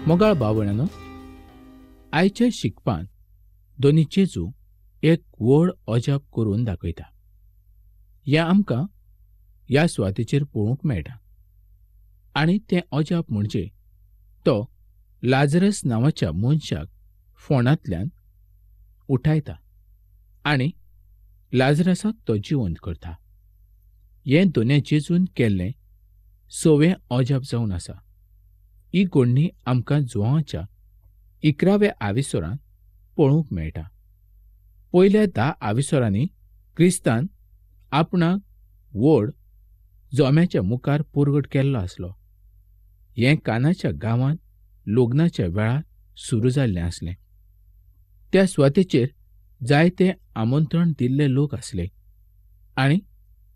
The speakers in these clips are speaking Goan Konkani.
मोगाळ भावणानो, आयच्या शिकपान दोनी जेजू एक व्हड अजाप करून दाखयता. हें आमकां ह्या सुवातेचेर पळोवंक मेळटा. आनी तें अजाप म्हणजे तो लाजरस नांवाच्या मनशाक फोंडांतल्यान उठायता आनी लाजरसाक तो जिवंत करता. हें दोन्या जेजून केल्लें सवें अजाप जावन आसा. ही घडणी आमकां जुवांच्या 11व्या आविसोरांत पळोवंक मेळटा. पयल्या 10 आविसोरांनी क्रिस्तान आपणाक व्हड जोम्याच्या मुखार परगट केल्लो आसलो. हें कानाच्या गांवांत लग्नाच्या वेळार सुरू जाल्लें आसलें. त्या सुवातेचेर जायते आमंत्रण दिल्ले लोक आसले आनी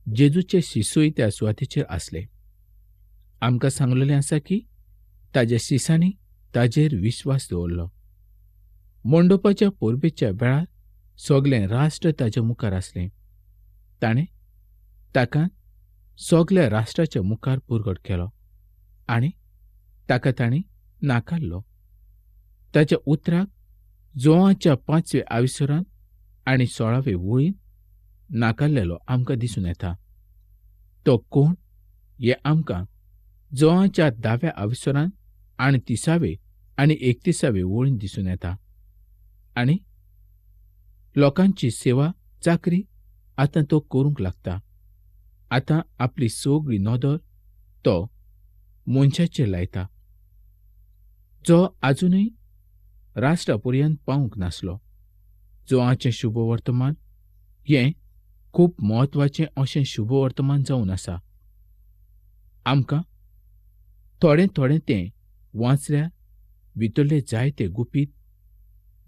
जेजूचे शिसूय त्या सुवातेचेर आसले. आमकां सांगलेलें आसा की ताज्या शिसांनी ताजेर विश्वास दवरलो. मंडपाच्या परबेच्या वेळार सगळें राष्ट्र ताज्या मुखार आसलें. ताणें ताका सगळ्या राष्ट्राच्या मुखार परगट केलो आनी ताका ताणें नाकारलो. ताच्या उतराक जोवाच्या 5व्या आविसरांत आनी 16वे वळीन नाकारलेलो आमकां दिसून येता. तो कोण हें आमकां जोवाच्या 10व्या आविसरांत आनी 30वे आनी 31वे वळीन दिसून येता. आनी लोकांची सेवा चाकरी आतां तो करूंक लागता. आतां आपली सगळी नदर तो मनशाचेर लायता, जो आजुनूय राष्ट्रा पर्यंत पावूंक नासलो. जोवाचें शुभवर्तमान हें खूब म्हत्वाचें अशें शुभवर्तमान जावन आसा. आमकां थोडें थोडें तें वाचल्यार भितरले जायते गुपीत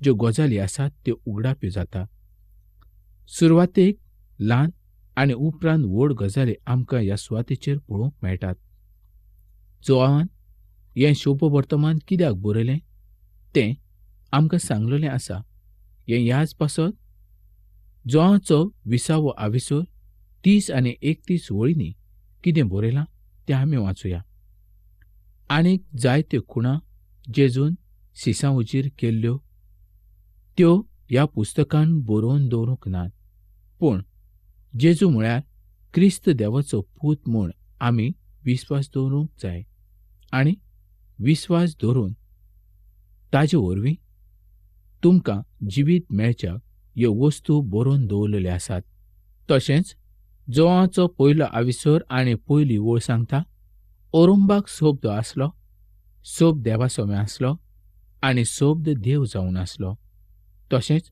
ज्यो गजाली आसात त्यो उगडाप्यो जाता. सुरवातेक ल्हान आनी उपरांत व्हड गजाली आमकां ह्या सुवातेचेर पळोवंक मेळटात. जोवान हें शुभवर्तमान कित्याक बरयलें तें आमकां सांगलेलें आसा. हें ह्याच पासत जोवाचो 20वो आविसोर 30 आनी 31 वळींनी कितें बरयलां तें आमी वाचुया. आनीक जायत्यो खुणा जेजून शिसां हुजीर केल्ल्यो त्यो ह्या पुस्तकान बरोवन दवरूंक नात, पूण जेजू म्हळ्यार क्रिस्त देवाचो पूत म्हूण आमी विस्वास दवरूंक जाय आनी विस्वास दवरून ताजे वरवीं तुमकां जिवीत मेळच्याक ह्यो वस्तू बरोवन दवरलेल्यो आसात. तशेंच जोवाचो 1लो आविसोर आनी 1ली वळ सांगता, ओरुंबाक सोब्द आसलो, सोब देवासोमे आसलो आनी सोब्द देव जावन आसलो. तशेंच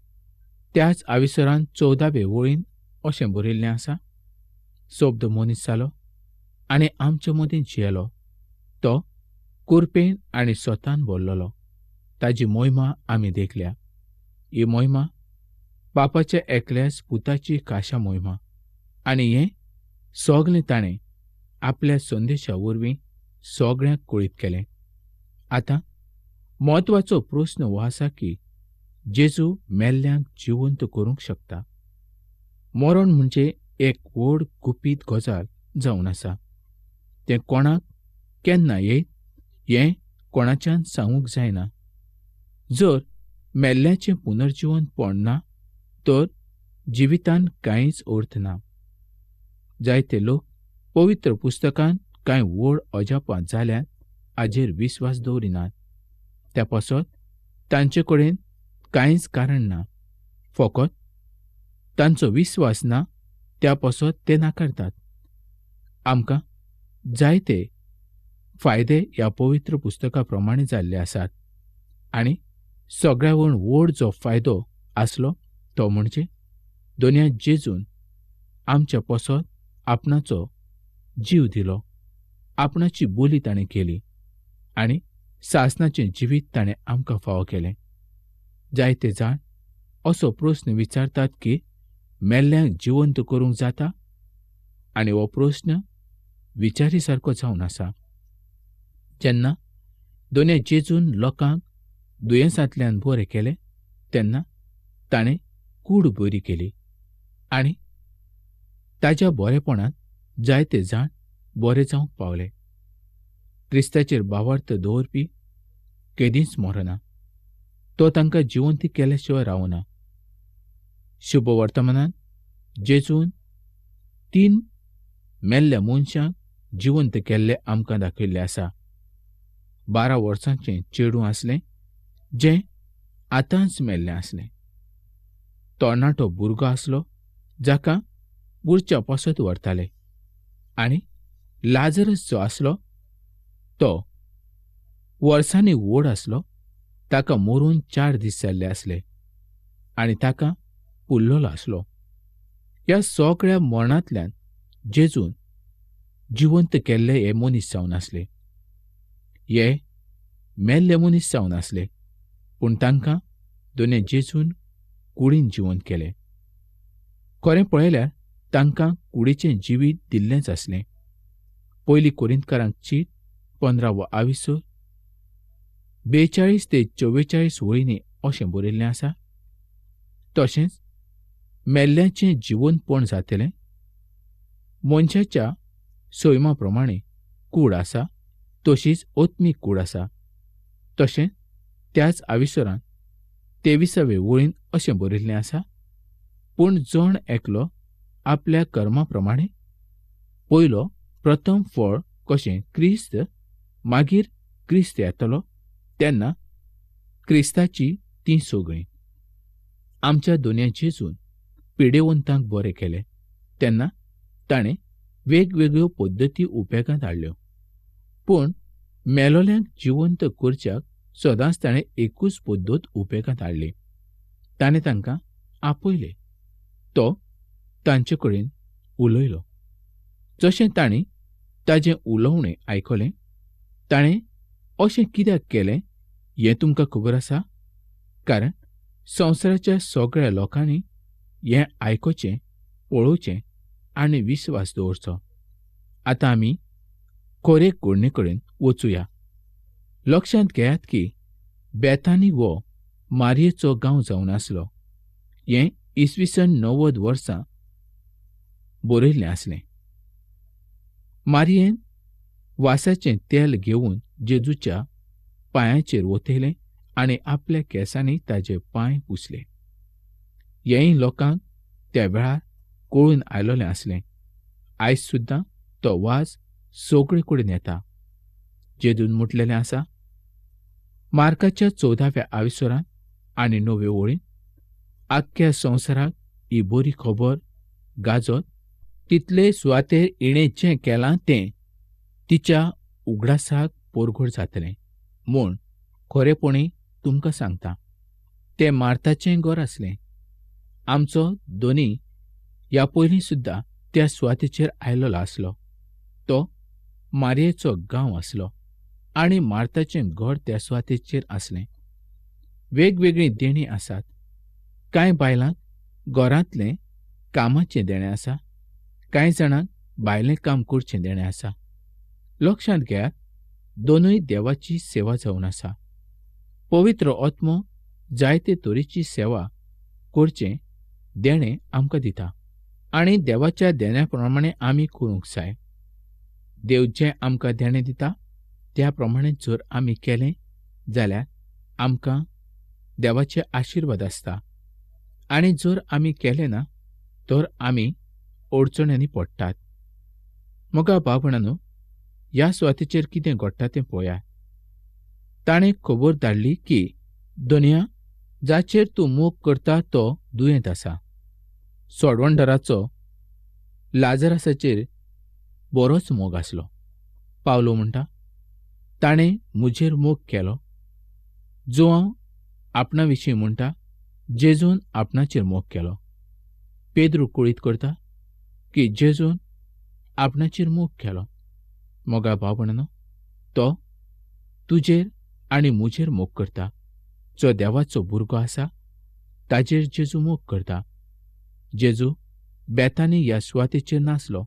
त्याच आविसरान 14वे वळीन अशें बरयल्लें आसा, सोब्द मनीस जालो आनी आमचे मदीं जियेलो. तो कुरपेन आनी स्वतान भरलेलो. ताजी मोहिमा आमी देखल्या. ही मोहिमा बापाच्या एकल्याच पुताची खाशा मोहिमा आनी हें सगळें ताणें आपल्या संदेशा वरवीं सगळ्यांक कळीत केलें. आतां म्हत्वाचो प्रस्न हो आसा की जेजू मेल्ल्यांक जिवंत करूंक शकता. मरण म्हणजे एक व्हड गुपीत गजाल जावन आसा. तें कोणाक केन्ना येयत हें कोणाच्यान सांगूंक जायना. जर मेल्ल्याचें पुनर्जिवनपण ना तर जिवितान कांयच अर्थ ना. जायते लोक पवित्र पुस्तकान कांय व्हड अजापां जाल्यात हाजेर विस्वास दवरिनात. त्या पासत तांचे कडेन कांयच कारण ना, फकत तांचो विस्वास ना त्या पासत ते नाकारतात. आमकां जायते फायदे ह्या पवित्र पुस्तका प्रमाणे जाल्ले आसात आनी सगळ्यावून व्हड जो फायदो आसलो तो म्हणजे दोनया जेजून आमच्या पासत आपणाचो जीव दिलो, आपणाची बोली ताणें केली आनी सासनाचें जिवीत ताणें आमकां फावो केलें. जायते जाण असो प्रस्न विचारतात की मेल्ल्यांक जिवंत करूंक जाता, आनी हो प्रस्न विचारी सारको जावन आसा. जेन्ना दोनया जेजून लोकांक दुयेंसांतल्यान बरे केले तेन्ना ताणें कूड बरी केली आनी ताज्या बरेपणांत जायते जाण बरे जावंक पावले. क्रिस्ताचेर भावार्थ दवरपी केदींच मरना. तो तांकां जिवंत केल्या शिवाय रावना. शुभ वर्तमानान जेजून 3 मेल्ल्या मनशांक जिवंत केल्ले आमकां दाखयल्ले आसा. 12 वर्सांचें चेडूं आसलें जें आतांच मेल्लें आसलें. तरणाटो भुरगो आसलो जाका बुरच्या पासत व्हरताले आनी लाजरस जो आसलो तो वर्सांनी व्हड आसलो. ताका मरून 4 दीस जाल्ले आसले आनी ताका पुल्लोलो आसलो. ह्या सगळ्या मरणांतल्यान जेजून जिवंत केल्ले हे मनीस जावन आसले. हे मेल्ले मनीस जावन आसले, पूण तांकां दोने जेजून कुडीन जिवंत केले. खरें पळयल्यार तांकां कुडीचें जिवीत दिल्लेंच आसलें. पयली कोरिंतकारांक चीट 15वो आविसर 42 ते 44 वळींनी अशें बरयल्लें आसा. तशेंच मेल्ल्याचें जिवंतपण जातलें. मनशाच्या सैमा प्रमाणे कूड आसा तशीच आत्मीक कूड आसा. तशेंच त्याच आविसरान 23वे वळीन अशें बरयल्लें आसा, पूण जण एकलो आपल्या कर्मा प्रमाणे पयलो प्रथम फळ कशें क्रिस्त, मागीर क्रिस्त येतलो तेन्ना क्रिस्ताची तीं सगळीं. आमच्या दोनया जेजून पिडेवंतांक बरे केले तेन्ना ताणें वेगवेगळ्यो पद्दती उपेगांत हाडल्यो, पूण मेलोल्यांक जिवंत करच्याक सदांच ताणें एकूच पद्दत उपेगांत हाडली. ताणें तांकां आपयले. तो तांचे कडेन उलयलो. जशें ताणें ताजें उलोवणें आयकलें, ताणें अशें कित्याक केलें हें तुमकां खबर आसा? कारण संवसाराच्या सगळ्या लोकांनी हें आयकुचें, पळोवचें आनी विस्वास दवरचो. आतां आमी खरे घडणे कडेन वचुया. लक्षांत घेयात की बेतानी हो मारयेचो गांव जावन आसलो. हें इसवी सन 90 वर्सां बरयल्लें आसलें. मारयेन वासाचें तेल घेवन जेजूच्या पांयाचेर ओतयलें आनी आपल्या केंसांनी ताजे पांय पुसले. हेंय लोकांक त्या वेळार कळून आयलोलें आसलें. आयज सुद्दां तो वास सगळे कडेन येता. जेजून म्हटलेलें आसा मार्काच्या 14व्या आविसरांत आनी 9वे वळीन, आख्ख्या संवसाराक ही बरी खबर गाजत तितले सुवातेर इणें जें केलां तें तिच्या उगडासाक पोरघड जातलें म्हूण खरेपणी तुमकां सांगता. तें मार्ताचें घर आसलें. आमचो दोनी ह्या पयलीं सुद्दां त्या सुवातेचेर आयलोलो आसलो. तो मारयेचो गांव आसलो आनी मार्ताचें घर त्या सुवातेचेर आसलें. वेगवेगळीं देणीं आसात. कांय बायलांक घरांतलें कामाचें देणें आसा, कांय जाणांक भायलें काम करचें देणें आसा. लक्षांत घेयात, दोनूय देवाची सेवा जावन आसा. पवित्र आत्मो जायते तरेची सेवा करचें देणें आमकां दिता आनी देवाच्या देण्या प्रमाणे आमी करूंक जाय. देव जें आमकां देणें दिता त्या प्रमाणे जर आमी केलें जाल्यार आमकां देवाचे आशिर्वाद आसता आनी जर आमी केलें ना तर आमी अडचण्यांनी पडटात. म्हज्या भाव भयणांनो, ह्या सुवातेचेर कितें घडटा तें पळयात. ताणें खबर धाडली की दोनया जाचेर तूं मोग करता तो दुयेंत आसा. सोडवणदाराचो लाजरासाचेर बरोच मोग आसलो. पावलो म्हणटा, ताणें म्हजेर मोग केलो. जुआंव आपणा विशीं म्हणटा, जेजून आपणाचेर मोग केलो. पेद्रू कळीत करता की जेजून आपणाचेर मोग केलो. मोगा भाव भयणांनो, तो तुजेर आनी म्हजेर मोग करता. जो देवाचो भुरगो आसा ताजेर जेजू मोग करता. जेजू बेतानी ह्या सुवातेचेर नासलो.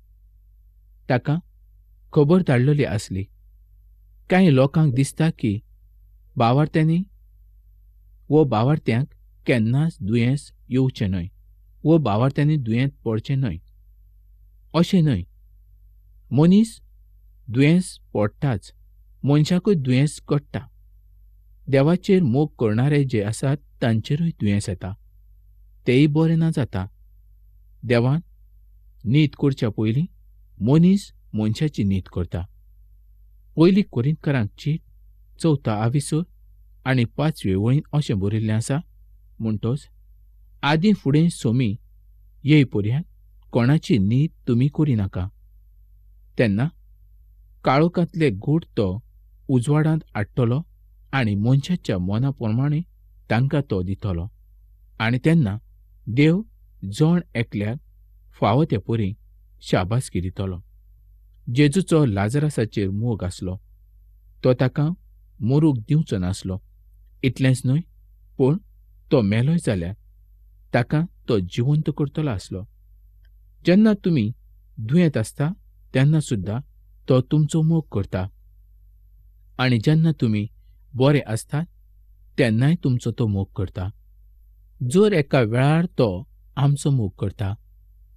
ताका खबर धाडलेली आसली. कांय लोकांक दिसता की बावार्थ्यांनी वो बावार्थ्यांक केन्नाच दुयेंस येवचें न्हय वो बावार्थ्यांनी दुयेंत पडचें न्हय. अशें न्हय. मनीस दुयेंस पडटाच, मनशाकूय दुयेंस कडटा. देवाचेर मोग करणारे जे आसात तांचेरूय दुयेंस येता, तेय बरे ना जाता. देवान नीत करच्या पयलीं मनीस मनशाची नीत करता. पयली कोरिंतकारांक चीट 4 आविसर आनी 5वे वळीन अशें बरयल्लें आसा, म्हणटच आदीं फुडें सोमी येय पर्यंत कोणाची नीत तुमी करिनाका. तेन्ना काळोखांतले गूट तो उजवाडांत हाडटलो आनी मनशाच्या मना प्रमाणे तांकां तो दितलो आनी तेन्ना देव जण एकल्याक फावो ते परी शाबासकी दितलो. जेजूचो लाजरासाचेर मोग आसलो, तो ताका मरूंक दिवचो नासलो. इतलेंच न्हय, पूण तो मेलोय जाल्यार ताका तो जिवंत करतलो आसलो. जेन्ना तुमी दुयेंत आसता तेन्ना सुद्दां तो तुमचो मोग करता आनी जेन्ना तुमी बरे आसतात तेन्नाय तुमचो तो मोग करता. जर एका वेळार तो आमचो मोग करता,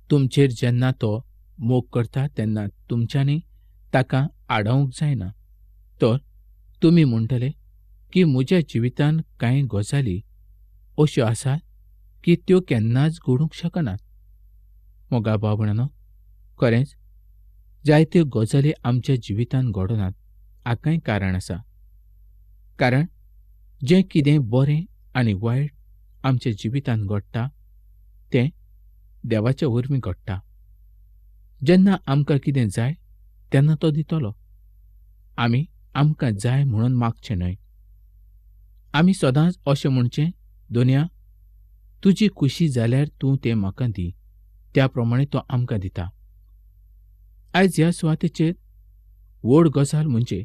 तुमचेर जेन्ना तो मोग करता तेन्ना तुमच्यांनी ताका आडावंक जायना. तर तुमी म्हणटले की म्हज्या जिवितांत कांय गजाली अश्यो आसात की त्यो केन्नाच घडूंक शकनात. मोगा भाव भयणांनो, खरेंच जायत्यो गजाली आमच्या जिवितांत घडनात हाकाय कारण आसा. कारण जें कितें बरें आनी वायट आमच्या जिवितांत घडटा तें देवाच्या वरवीं घडटा. जेन्ना आमकां कितें जाय तेन्ना तो दितलो. आमी आमकां जाय म्हणून मागचें न्हय. आमी सदांच अशें म्हणचें, दोनया तुजी खुशी जाल्यार तूं तें म्हाका दी, त्या प्रमाणे तो आमकां दिता. आयज ह्या सुवातेचेर व्हड गजाल म्हणजे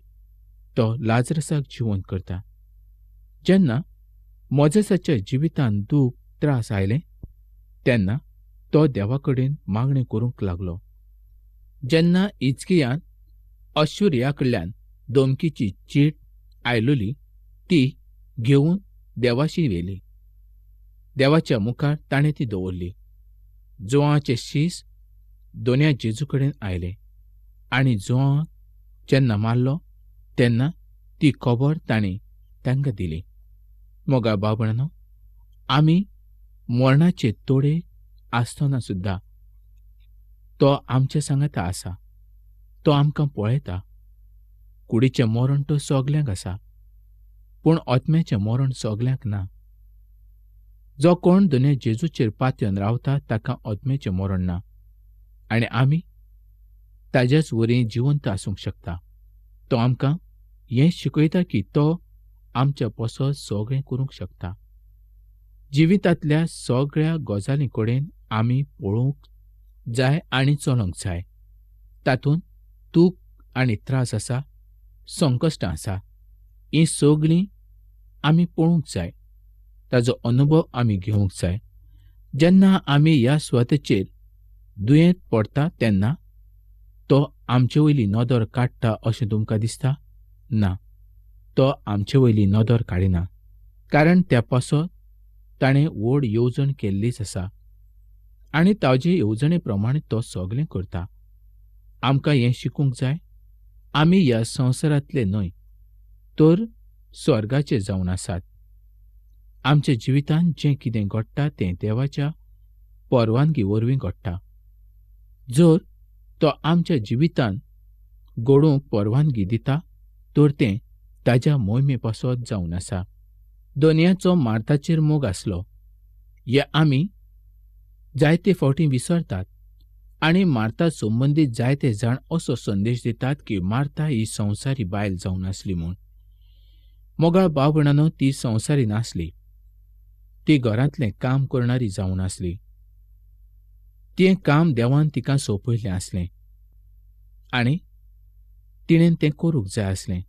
तो लाजरसाक जिवंत करता. जेन्ना मोजेसाच्या जिवितांत दूख त्रास आयले तेन्ना तो देवा कडेन मागणें करूंक लागलो. जेन्ना इजकियान अश्शुरिया कडल्यान धमकीची चीट आयलोली ती घेवन देवाशी व्हेली. देवाच्या मुखार ताणें ती दवरली. जुआंवाचे शीस दोनया जेजू कडेन आयले आनी जुआंवाक जेन्ना मारलो तेन्ना ती खबर ताणें तांकां दिली. मोगा भाव भयणांनो, आमी मरणाचे तोडे आसतना सुद्दां तो आमच्या सांगाता आसा. तो आमकां पळयता. कुडीचें मरण तो सगल्यांक आसा, पूण आत्म्याचें मरण सगल्यांक ना. जो कोण दोनया जेजूचेर पातयेवन रावता ताका आत्म्याचें मरण ना आनी आमी ताज्याच वरी जिवंत आसूंक शकता. तो आमकां हें शिकयता की तो आमच्या पसत सगळें करूंक शकता. जिवितांतल्या सगळ्या गजालीं कडेन आमी पळोवंक जाय आनी चलोवंक जाय. तातूंत दूख आनी त्रास आसा, संकश्टां आसा, हीं सगळीं आमी पळोवंक जाय. ताजो अनुभव आमी घेवंक जाय. जेन्ना आमी ह्या सुवातेचेर दुयेंत पडटा तेन्ना तो आमचे वयली नदर काडटा अशें तुमकां दिसता? ना, तो आमचे वयली नदर काडिना, कारण त्या पासत ताणें व्हड येवजण केल्लीच आसा आनी ताजे येवजणे प्रमाणे तो सगळें करता. आमकां हें शिकूंक जाय, आमी ह्या संवसारांतले न्हय तर स्वर्गाचे जावन आसात. आमच्या जिवितांत जें कितें घडटा तें देवाच्या परवानगी वरवीं घडटा. जर तो आमच्या जिवितांत घडोवंक परवानगी दिता तर तें ताज्या मोहिमे पासत जावन आसा. दोनयाचो मार्ताचेर मोग आसलो हे आमी जायते फावटी विसरतात आनी मार्ता संबंदीत जायते जाण असो संदेश दितात की मार्ता ही संवसारी बायल जावन आसली म्हूण. मोगाळ भाव भयणांनो, ती संवसारी नासली. ती घरांतलें काम करणारी जावन आसली. तें काम देवान तिका सोंपयल्लें आसलें आनी तिणें तें करूंक जाय आसलें.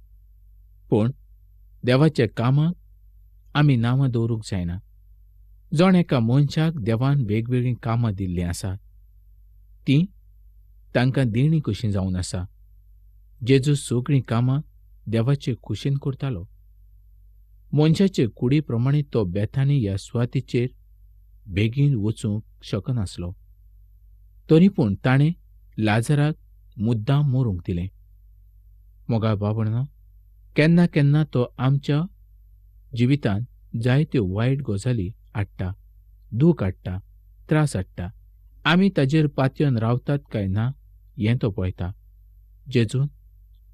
पूण देवाच्या कामाक आमी नांवां दवरूंक जायना. जण एका मनशाक देवान वेगवेगळीं कामां दिल्लीं आसात, तीं तांकां देणी कशीं जावन आसा. जेजू सगळीं कामां देवाचे खुशेन करतालो. मनशाचे कुडी प्रमाणे तो बेथानी ह्या सुवातेचेर बेगीन वचूंक शकनासलो, तरी पूण ताणें लाजराक मुद्दाम मरूंक दिलें. मोगाळ भाव भयणांनो, केन्ना केन्ना तो आमच्या जिवितांत जायत्यो वायट गजाली हाडटा, दूख हाडटा, त्रास हाडटा. आमी ताजेर पातयेवन रावतात काय ना हें तो पळयता. जेजून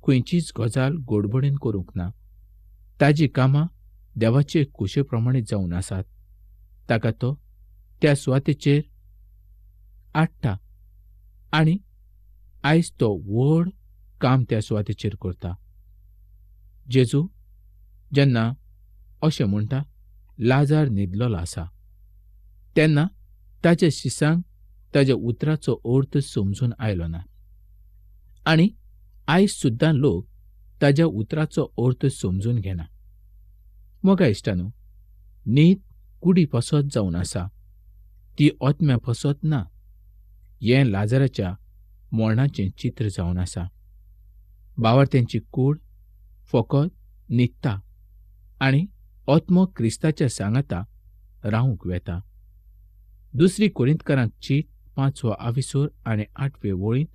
खंयचीच गजाल गडबडीन करूंक ना. ताजी कामां देवाचे खुशे प्रमाणे जावन आसात. ताका तो त्या सुवातेचेर हाडटा आनी आयज तो व्हड काम त्या सुवातेचेर करता. जेजू जेन्ना अशें म्हणटा, लाजार न्हिदलेलो आसा, तेन्ना ताच्या शिसांक ताज्या उतराचो अर्थ समजून आयलो ना आनी आयज सुद्दां लोक ताज्या उतराचो अर्थ समजून घेना. मोगा इश्टानो, न्हीद कुडी पासत जावन आसा, ती आत्म्या पासत ना. हें लाजाराच्या मरणाचें चित्र जावन आसा. भावार्थ्यांची कूड फकत न्हिदता आनी आत्मो क्रिस्ताच्या सांगाता रावूंक वेता. दुसरी कोरिंतकारांक चीट 5वो आविसोर आनी 8वे वळींत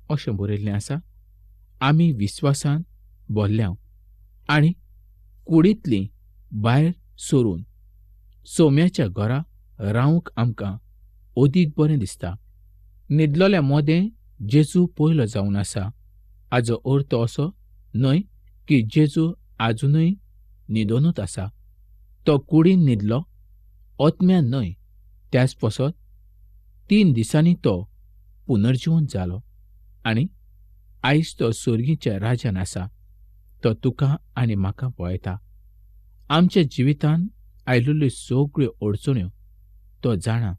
अशें बरयल्लें आसा, आमी विस्वासान भरल्या आनी कुडींतली भायर सरून सोम्याच्या घरा रावंक आमकां अदीक बरें दिसता. न्हिदलोल्या मोदें जेजू पयलो जावन आसा. हाजो अर्थ असो न्हय की जेजू आजुनूय न्हिदोनूच आसा. तो कुडीन न्हिदलो, आत्म्यान न्हय. त्याच पासत 3 दिसांनी तो पुनर्जीवन जालो आनी आयज तो सर्गीच्या राजान आसा. तो तुका आनी म्हाका पळयता. आमच्या जिवितांत आयिल्ल्यो सगळ्यो अडचण्यो तो जाणा.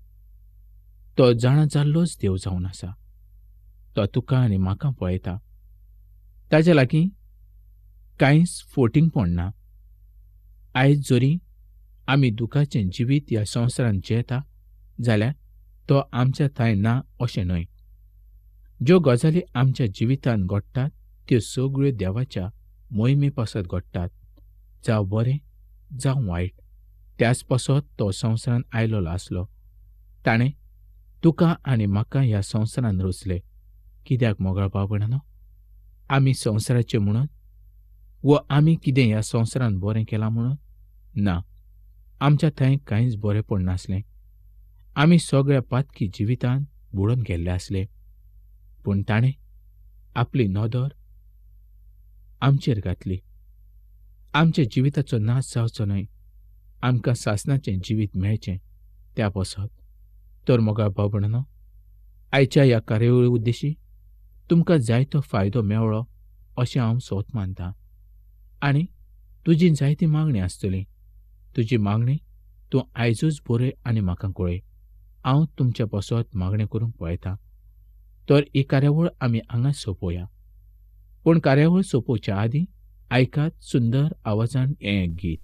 तो जाणा जाल्लोच देव जावन आसा. तो तुका आनी म्हाका पळयता. ताज्या लागीं कांयच फोटिंगपण ना. आयज जरी आमी दुखाचें जिवीत ह्या संवसारांत जियेता जाल्यार तो आमच्या थंय ना अशें न्हय. ज्यो गजाली आमच्या जिवितांत घडटात त्यो सगळ्यो देवाच्या मोहिमे पासत घडटात, जावं बरें जावं वायट. त्याच पासत तो संवसारांत आयलोलो आसलो. ताणें तुका आनी म्हाका ह्या संवसारांत रचले. कित्याक मोगाळ भाव भयणांनो, आमी संवसाराचे म्हणून वो आमी कितें ह्या संवसारांत बरें केलां म्हणून ना. आमच्या थंय कांयच बरेंपण नासलें. आमी सगळ्या पातकी जिवितांत बुडून गेल्ले आसले. पूण ताणें आपली नदर आमचेर घातली. आमच्या जिविताचो नाश जावचो न्हय, आमकां सासणाचें जिवीत मेळचें त्या पासत. तर मोगाळ भाव भयणांनो, आयच्या ह्या कार्यावळी उद्देशी तुमकां जायतो फायदो मेळ्ळो अशें हांव सोत मानता. आनी तुजी जायती मागणी आसतली. तुजी मागणी तूं आयजूच बरय आनी म्हाका कळय. हांव तुमच्या पासत मागणें करूंक पळयतां. तर ही कार्यावळ आमी हांगा सोंपोवया. पूण कार्यावळ सोंपोवच्या आदीं आयकात सुंदर आवाजान हें गीत.